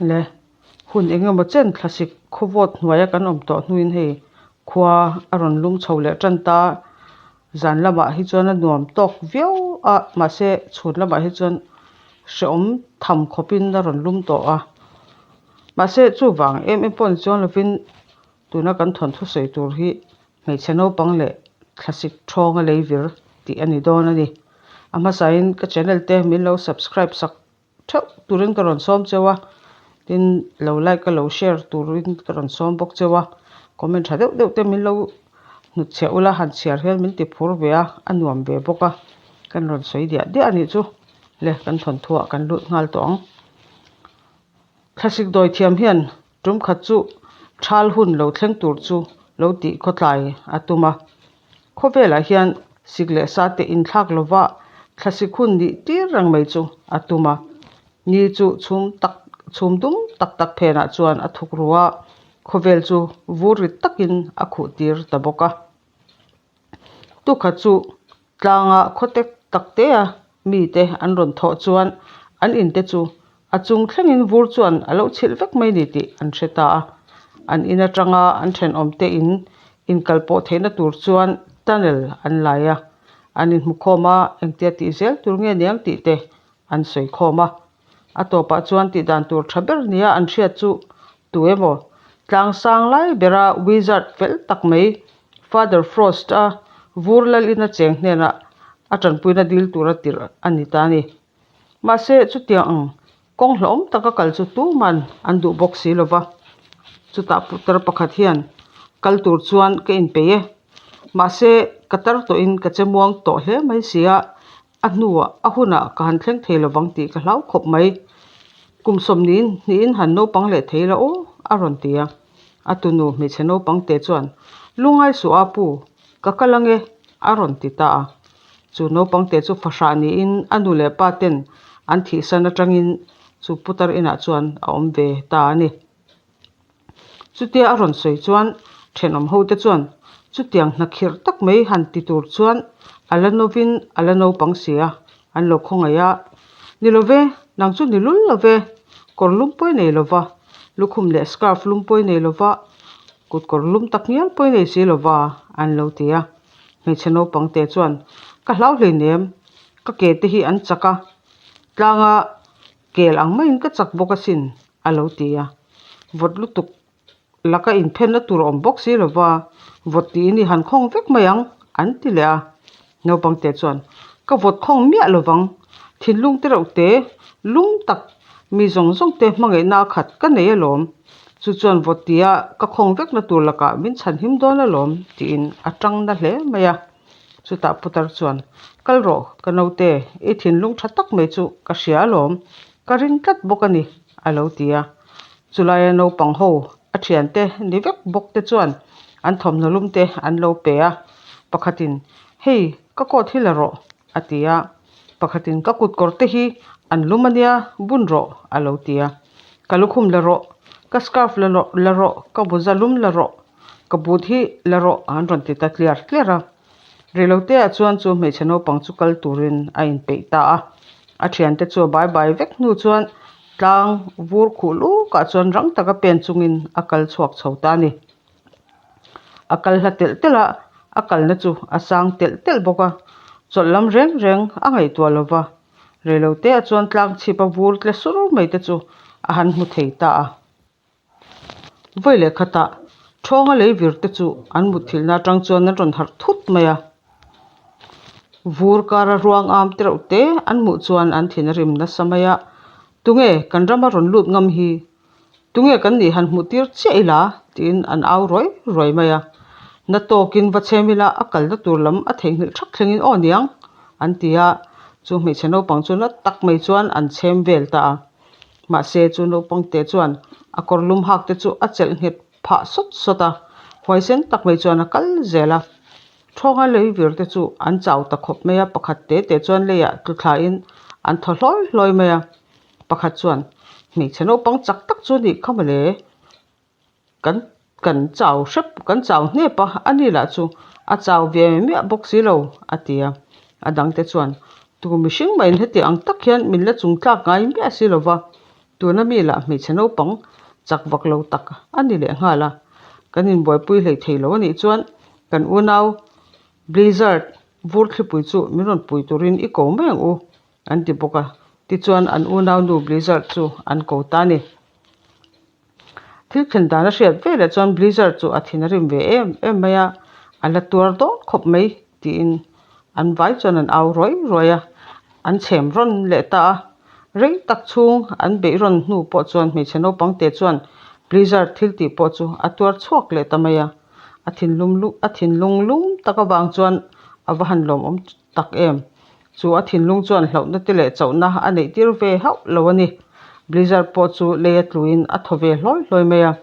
Le hun eng emaw chen thlasik khawvawt hnuaia kan awm tawh hnuin hei khua a rawn lum chho leh tan ta zan lamah hi chuan a nuam tawk viau a mahse chhun lamah hi chuan hrehawm tham khawpin a rawn lum tawh a mahse chuvang em em pawh ni chuang lovin tuna kan thawnthu sawi tur hi hmeichhe naupang leh thlasik thawnga lei vir tih a ni dawn a ni a hmasain ka channel te min lo subscribe sak theuh turin ka rawn sawm cheu a tin lo like a lo share turin ka rawn sawm bawk cheu a comment tha deuh deuh te min lo hnutchhiah ula han chhiar hian min ti phur ve a a nuam ve bawk a kan rawn sawi diah diah a nih chu le kan thawnthuah kan lut nghal tawh ang thlasik dawi thiam hian tum khat chu thal hun lo thleng tur chu lo tih khawtlai a tum a. Khawvelah hian sik leh sa te inthlak lova thlasik hun nih tir reng mai chu a tum a. Ni chu chhum tak chhum dum tak tak phenah chuan a thuk ru a, khawvel chu vur rit takin a khuh tir ta bawk a. Tukhat chu tlanga khawtek tak tea mite an rawn thawh chuan an inte chu a chung thlengin vur chuan a lo chhilh vek mai ni tih an hre ta a. An in atanga an thenawmte in inkal pawh theihna tur chuan tunnel an lai a, an inhmukhawm a, engtia tih zel tur nge niang tih te an sawi khawm a. A tawpah chuan tih dan tur tha ber nia an hriat chu tu emaw tlang sang lai bera wizard fel tak mai Father Frost-a vur lalin a cheng hnenah a tanpuina dil tura tirh a ni ta a ni. Mahse, chutiang ang kawng hlauhawm taka kal chu tuman an duh bawk si lo va. Chutah putar pakhat hian kal tur chuan ka inpeih e. Mahse, ka tar tawhin ka che muang tawh hle mai si a, a hnuah a hunah ka han thleng thei lovang tih ka hlau khawp mai. Kum sawmni hnihin han naupang leh thei la aw, a rawn ti a. A tunu hmeichhe naupang te chuan, Lungai suh a pu, ka kal ange, a rawn ti ta a. Chu naupang te chu fahrah niin a nu leh pa ten an thihsan atangin chu putar inah chuan a awm ve ta a ni. Chutia a rawn sawi chuan thenawm ho te chuan chutiang hna khirh tak mai han ti tur chuan a la novin a la naupang si a, an lo khawngaih a. Ni lo ve, nang chu ni lul lo ve, kawr lum pawi nei lo va, lukhum leh scarf lum pawi nei lo va, kut kawr lum tak ngial pawi nei si lo va, an lo ti a. Hmeichhe naupang te chuan, Ka hlau hleinem, ka ke te hi an chak a, tlanga Kel ang maiin ka chak bawk asin, a lo ti a. Vawt lutuk laka inphenna tur a awm bawk si lo va, vawt tiin i han khawng vek mai ang, an ti leh a. Naupangte chuan, Ka vawt khawng miah lo vang, thinlung te reuh te, lum tak, mi zawng zawng te hmangaihna a khat ka nei alawm. Chu chuan vawt tia ka khawng vekna tur lakah min chhanhim dawn alawm, tiin a tang na hle mai a. Chutah putar chuan, Kal rawh, ka naute, i thinlung tha tak mai chu ka hria alawm, ka ring tlat bawk a ni, a lo ti a. Chulaia naupang ho a thiante ni vek bawk te chuan an thawmhnaw lum te an lo pe a. Pakhatin, Hei, ka coat hi la rawh, a ti a. Pakhatin, Ka kutkawr te hi an lum a nia, bun rawh, a lo ti a. Ka lukhum la rawh, ka scarf la rawh, ka mawza lum la rawh, Ka but hi la rawh an rawn ti ta tliar tliar a. Reilote ah chuan chu hmeichhe naupang chu kal turin a inpeih ta a. A thiante chu a bai bai vek hnu chuan tlang vur khuh luk ah chuan rang taka pen chungin a kal chhuak chho ta a ni. A kal hla telh telh a, a kalna chu a sang telh telh bawk a. Chawlh lam reng reng a ngaihtuah lo va, reilote ah chuan tlang chhip a vur tle sur mai te chu a han hmu thei ta a. Vawi leh khatah thawnga lei vir te chu an mutthilhna atang chuan an rawn harh thut mai a, vur kara ruang am te reuh te an hmuh chuan an thin a rim nasa mai a, tunge kan rama rawn lut ngam hi, tunge kan nih han hmuh tir chiah ila tiin an au ruai ruai mai a, na tawkin va chhem ila a kalna tur lam a theihnghilh thak thlengin aw niang an ti a, chu hmeichhe naupang chu na tak mai chuan an chhem vel ta a. Mahse, chu naupangte chuan a kawr lum hak te chu a chelh nghet phah sawt sawt a, huaisen tak mai chuan a kal zel a. Thawnga lei vir te chu an chau ta khawp mai a, pakhat te te chuan leiah tlu thlain an thaw hlawi hlawi mai a. Pakhat chuan, Hmeichhe naupang chak tak chu a nih kha mawle. Kan kan chau hrep kan chau hnep a, a ni lah chu a chau ve miah bawk si lo a ti a, a dangte chuan tu mihring mahin heti ang tak hian min la chung tlak ngai miah si lo va. Tuna mi lah hmeichhe naupang chak vak lo tak a ni lehnghal a. Kan inbuaipui hlei thei lo a nih chuan kan unau Blizzard vur thlipui chu min rawn pui turin i ko mai ang u, an ti bawk a. Tichuan an unau nu Blizzard chu an ko ta a ni. Thil thlen dan a hriat veleh chuan Blizzard chu a thin a rim ve em em mai a, a la tuar dawn khawp mai tiin an vai chuan an au ruai ruai a, an chhem rawn leh ta a. Rei tak chhung an beih rawn hnu pawh chuan hmeichhe naupang te chuan Blizzard thil tih pawh chu a tuar chhuak leh ta mai a, a thinlung a thinlung lum tak avang chuan a va han lawmawm tak em? Chu a thinlung chuan hlauhna te leh chauhna a neih tir ve hauh lo a ni. Blizzard pawh chu lei a tluin a thaw ve hlawi hlawi mai a.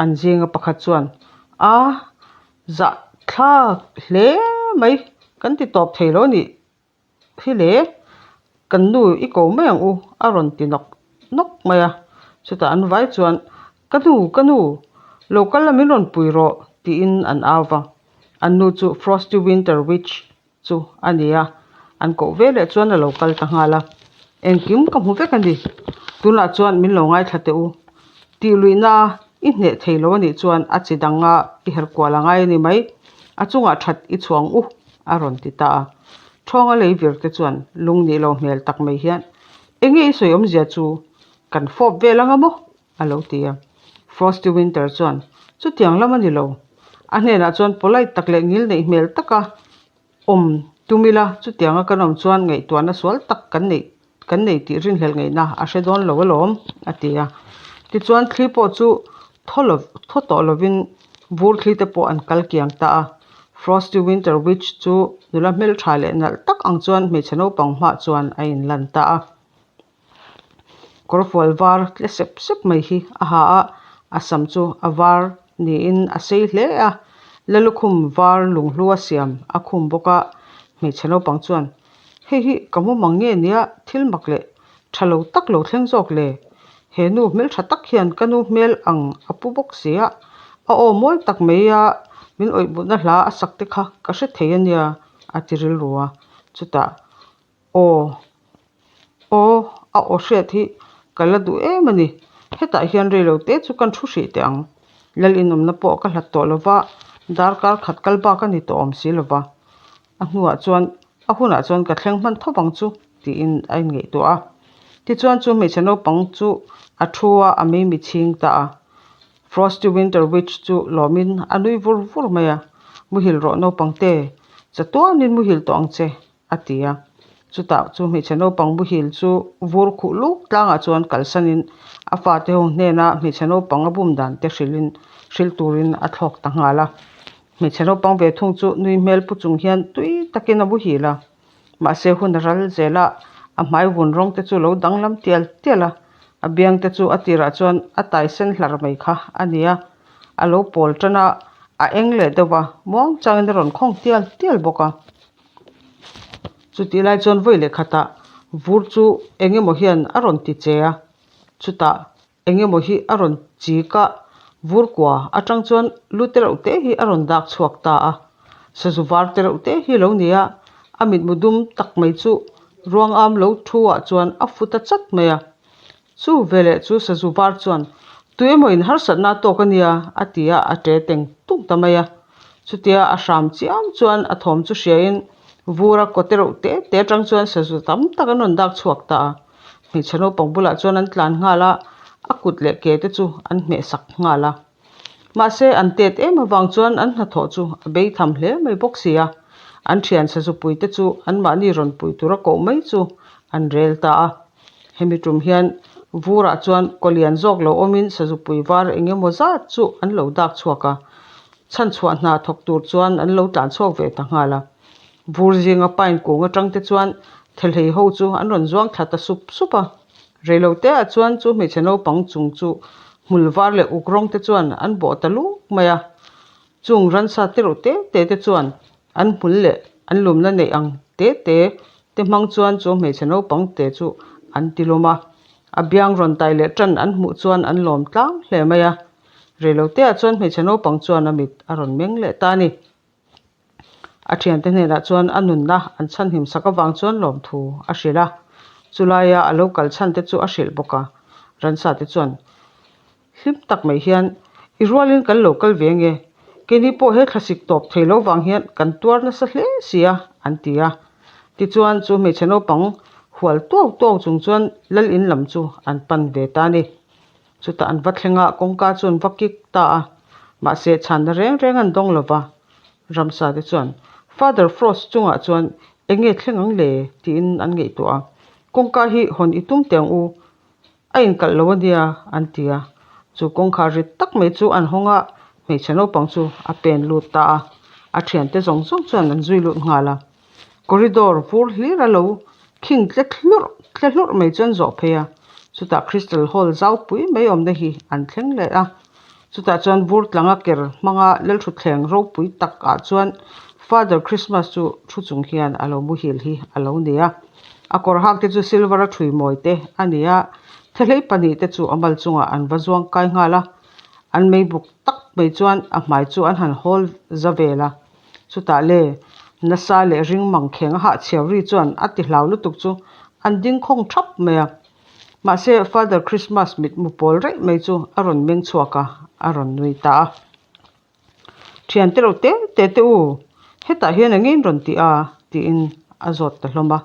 An zinga pakhat chuan, A zah thlak hle mai, kan ti tawp thei lo a nih hi le, kan nu i ko mai ang u a rawn ti nawk nawk mai a. Chutah an vai chuan, Ka nu, ka nu, lo kal la min rawn pui rawh tiin an au va. An nu chu Frosty Winter Witch chu a ni a, an koh ve leh chuan a lo kal ta nghal a, Engkim ka hmu vek a ni, tunah chuan min lo ngaithla teh u, tih luihna i hneh thei lo a nih chuan a chi danga i her kual a ngai a ni mai, a chungah that i chhuang u a rawn ti ta a. Thawnga lei vir te chuan lung nih lo hmel tak mai hian, Enge i sawi awmzia chu kan fawp vel anga maw? a lo ti a. Frosty Winter chuan, Chutiang lam a ni lo. A hnenah chuan polite tak leh ngil neih hmel taka awm tum ila, chutianga kan awm chuan ngaihtuahna sual tak kan neih kan nei tih rinhlelh ngaihna a hre dawn lo alawm, a ti a. Tichuan thli pawh chu thaw lo thaw tawh lovin vur thli te pawh an kal kiang ta a. Frosty Winter Witch chu nula hmeltha leh nalh tak ang chuan hmeichhe naupang hmah chuan a inlan ta a. Kawrfual var tle sep sep mai hi a ha a, a sam chu a var niin a sei hle a, lalukhum var lunghlu a siam a khum bawk a, hmeichhe naupang chuan hei hi ka mumang nge nia thil mak leh tha lo tak lo thleng zawk le, he nu hmeltha tak hian ka nu hmel ang a pu bawk si a, a aw mawi tak mai a min awih mutna hla a sak te kha ka hre thei a nia a ti rilru a, chutah Aw, aw, a aw hriat hi ka la duh em a ni. Hetah hian reilo te chu kan thu hrih teh ang. Lal inawmna pawh ka hlat tawh lova, darkar khat kal bak a ni tawh awm si lova. A hnuah chuan a hunah chuan ka thleng hman tho vang chu tiin a inngaihtuah a. Tichuan chu hmeichhe naupang chu a thu a, a meimi chhing ta a. Frosty Winter Witch chu lawmin a nui vur vur mai a, Muhil rawh naupang te, chatuanin muhil tawh ang che. a ti a. Chutah chu hmeichhe naupang muhil chu vur khuh luk tlangah chuan kalsanin a fate ho hnena hmeichhe naupang a bum dan te hrilhin hrilh turin a thlawk ta nghal a. Hmeichhe naupang ve thung chu nui hmel pu chung hian tui takin a muhil a. Mahse hun a ral zel a, a hmai vun rawng te chu lo danglam tial tial a, a biang te chu a tirah chuan a tai sen hlar mai kha a ni a, a lo pawl tan a, a eng leh deuh va, muang changin a rawn khawng tial tial bawk a. Chutih lai chuan vawi leh khatah vur chu eng emaw hian a rawn ti che a, chutah eng emaw hi a rawn chik a, vur kua atang chuan lu te reuh te hi a rawn dak chhuak ta a, sazu var te reuh te hi a lo ni a, a mitmu dum tak mai chu ruang am lo thu ah chuan a fu ta chat mai a. Chu veleh chu sazu var chuan, Tu emaw in harsatna a tawk a nia, a ti a, a ṭe teng tung ta mai a. Chutia a hram chiam chuan a thawm chu hriain vura kaw te reuh te te atang chuan sazu tam tak an rawn dak chhuak ta a. Hmeichhe naupang bulah chuan an tlan nghal a, a kut leh ke te chu an hmeh sak nghal a. Mahse, an tet em avang chuan an hnathawh chu a bei tham hle mai bawk si a. An thian sazu te chu anmahni rawn pui tura koh mai chu an rel ta a. Hemi tum hian vurah chuan kaw lian zawk lo awmin sazupui var eng emaw zat chu an lo dak chhuak a, chhanchhuah hna thawk tur chuan an lo tlan chhuak ve ta nghal a. Vur zinga pine kung atang te chuan thelhei ho chu an rawn zuang thla ta sup sup a. Reilote ah chuan chu hmeichhe naupang chung chu hmul var leh uk rawng te chuan an bawh ta luk mai a. Chung ransa te reuh te te te chuan an hmul leh an lumna neih ang te te te hmang chuan chu hmeichhe naupang te chu an ti lawm a. A biang rawn tai leh tan an hmuh chuan an lawm tlang hle mai a. Reilote ah chuan hmeichhe naupang chuan a mit a rawn meng leh ta a ni. A thiante hnenah chuan a nunna an chhanhim sak avang chuan lawmthu a hrilh a. Chulaia a lo kal chhan te chu a hrilh bawk a. Ransa te chuan hlim tak mai hian i rualin kan lo kal ve nge? Keini pawh he thlasik tawp thei lo vang hian kan tuar nasa hle si a, an ti a. Tichuan chu hmeichhe naupang hual tuau tuau chung chuan lal in lam chu an pan ve ta a ni. Chutah an va thleng a, kawngka chu an va kik ta a. Mahse chhanna reng reng an dawng lo va. Ramsa te chuan Father Frost chungah chuan eng nge thleng ang le? tiin an ngaihtuah a. Kawngka hi hawn i tum teh ang u. A inkalh lo a nia, an ti a. Chu kawngkhar rit tak mai chu an hawng a, hmeichhe naupang chu a pen lut ta a. A thiante zawng zawng chuan an zui lut nghal a. Corridor vur hlir a lo khing tle thlurh tle hlurh mai chu an zawh phei a. Chutah Crystal Hall zau pui mai awmna hi an thleng leh a. Chutah chuan vur tlanga ker hmanga lalthutthleng ropui tak ah chuan Father Christmas chu thu chung hian a lo muhil hi a lo ni a. A kawr hak te chu silver a thui mawi te a ni a, thehlei pahnih te chu a mal chungah an va zuang kai nghal a. An mei buk tak mai chuan a hmai chu an han hawl za vel a. Chutah le nasa leh ring mang kheng a hahchhiau ri chuan a ti hlau lutuk chu an ding khawng thap mai a. Mahse Father Christmas mitmu pawl raih mai chu a rawn meng chhuak a, a rawn nui ta a. Thiante lo te te te u, hetah hian eng in rawn ti a? tiin a zawt ta hlawm a.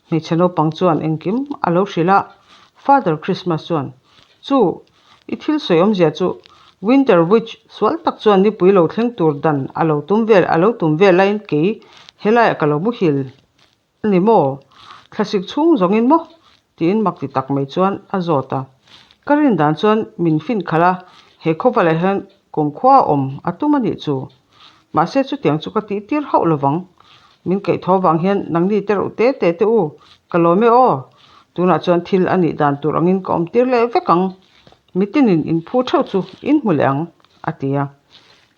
Hmeichhe naupang chuan engkim a lo hrilh a, Father Christmas chuan, Chu, i thil sawi awmzia chu Winter Witch sual tak chuan nipui lo thleng tur dan a lo tum vel a lo tum vel laiin kei helaiah ka lo muhil A ni maw? Thlasik chhung zawngin maw? tiin mak ti tak mai chuan a zawt a. Ka rin dan chuan min fin khalh a, he khawvalah hian kumkhua a awm a tum a nih chu. Mahse chutiang chu ka tih tir hauh lovang. Min kaih tho vang hian nangni te reuh te te te u, ka lawm e aw. Tunah chuan thil a nih dan tur angin ka awm tir leh vek ang. Mitinin in phu theuh chu in hmu leh ang, a ti a.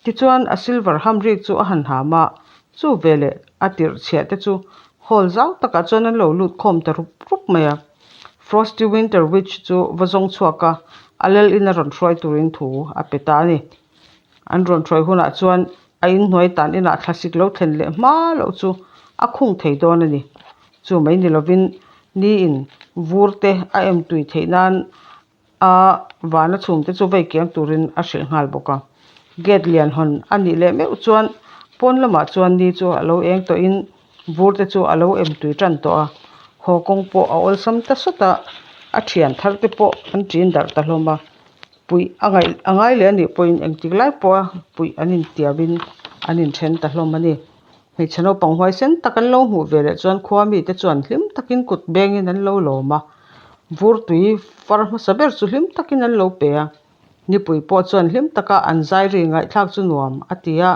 Tichuan a silver hamrik chu a han ham a, chu veleh a tirh chhiah te chu hall zau takah chuan an lo lut khawm ta rup rup mai a. Frosty Winter Witch chu va zawng chhuak a, a lal in a rawn hruai turin thu a pe ta a ni. An rawn hruai hunah chuan a inhnuai tan inah thlasik lo thlen leh hma loh chu a khung thei dawn a ni. Chu mai ni lovin niin vur te a em tui theih nan A vana chhungte chu vei kiang turin a hrilh nghal bawk a. Gate lian hawn a nih leh meuh chuan pawn lamah chuan ni chu a lo eng tawhin vur te chu a lo em tui tan tawh a. Haw kawng pawh a awlsam ta sawt a, a thian thar te pawh an ṭin darh ta hlawm a. Puih a ngaih a ngai leh a nih pawhin engtik lai pawha puih an intiauin an inṭhen ta hlawm a ni. Hmeichhe naupang huaisen tak an lo hmuh ve leh chuan khua mite chuan hlim takin kut bengin an lo lawm a. Vur tui far hmasa ber chu hlim takin an lo pe a, nipui pawh chuan hlim taka an zai ri ngaihthlak chu nuam a ti a,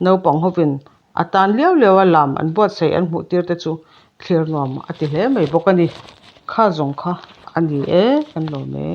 naupang hovin a tan liau liau a lam an buatsaih an hmuh tir te chu thlir nuam a ti hle mai bawk a ni. Kha zawng kha a ni e, kan lawm e.